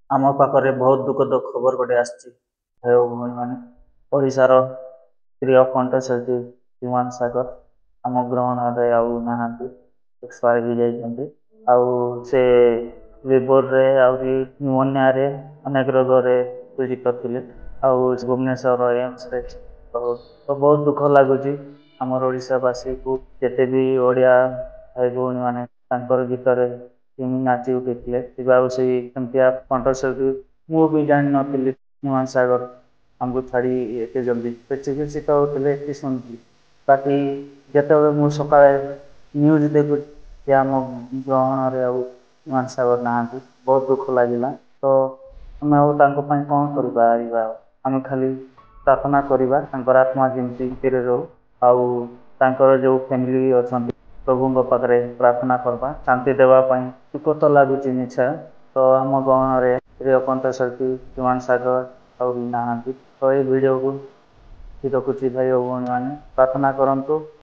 ଆମ ପାଖରେ ବହୁତ ଦୁଃଖଦ ଖବର ଗୋଟେ ଆସିଛି ଭାଇ ଓ ଭଉଣୀମାନେ। ଓଡ଼ିଶାର ପ୍ରିୟ କଣ୍ଠଶିଳ୍ପୀ ହ୍ୟୁମାନ ସାଗର ଆମ ଗହଣରେ ଆଉ ନାହାନ୍ତି, ଏକ୍ସପାୟାର ହେଇଯାଇଛନ୍ତି। ଆଉ ସେ ଲିଭରରେ ଆହୁରି ନିମୋନିଆରେ ଅନେକ ରୋଗରେ ପୀଡ଼ିତ ଥିଲେ, ଆଉ ଭୁବନେଶ୍ୱର ଏମ୍ସରେ। ତ ବହୁତ ଦୁଃଖ ଲାଗୁଛି ଆମର ଓଡ଼ିଶାବାସୀକୁ। ଯେତେ ବି ଓଡ଼ିଆ ଭାଇ ଭଉଣୀମାନେ ତାଙ୍କର ଗୀତରେ ଝୁମି ନାଚି ଉଠିଥିଲେ, ଏବେ ଆଉ ସେଇ ସେମିତିଆ କଣ୍ଠଶିଳ୍ପୀ ମୁଁ ବି ଜାଣିନଥିଲି ହ୍ୟୁମାନ ସାଗର ଆମକୁ ଛାଡ଼ି ଏତେ ଜଲ୍ଦି। ସେ ଚିକିତ୍ସିତ ହେଉଥିଲେ ଏତିକି ଶୁଣିଥିଲି। ବାକି ଯେତେବେଳେ ମୁଁ ସକାଳେ ନ୍ୟୁଜ୍ ଦେଖୁଛି ଆମ ଗହଣରେ ଆଉ ହ୍ୟୁମାନ ସାଗର ନାହାନ୍ତି, ବହୁତ ଦୁଃଖ ଲାଗିଲା। ତ ଆମେ ଆଉ ତାଙ୍କ ପାଇଁ କ'ଣ କରିପାରିବା? ଆମେ ଖାଲି ପ୍ରାର୍ଥନା କରିବା ତାଙ୍କର ଆତ୍ମା ଯେମିତି ଶାନ୍ତିରେ ରହୁ, ଆଉ ତାଙ୍କର ଯେଉଁ ଫ୍ୟାମିଲି ଅଛନ୍ତି ପ୍ରଭୁଙ୍କ ପାଖରେ ପ୍ରାର୍ଥନା କରିବା ଶାନ୍ତି ଦେବା ପାଇଁ। ଦୁଃଖ ତ ଲାଗୁଛି ନିଶ୍ଚୟ। ତ ଆମ ଗହଣରେ ପ୍ରିୟ କଣ୍ଠଶିଳ୍ପୀ ହ୍ୟୁମାନ ସାଗର ଆଉ ନାହାନ୍ତି। ତ ଏଇ ଭିଡ଼ିଓକୁ ରଖୁଛି ଭାଇ ଓ ଭଉଣୀମାନେ, ପ୍ରାର୍ଥନା କରନ୍ତୁ।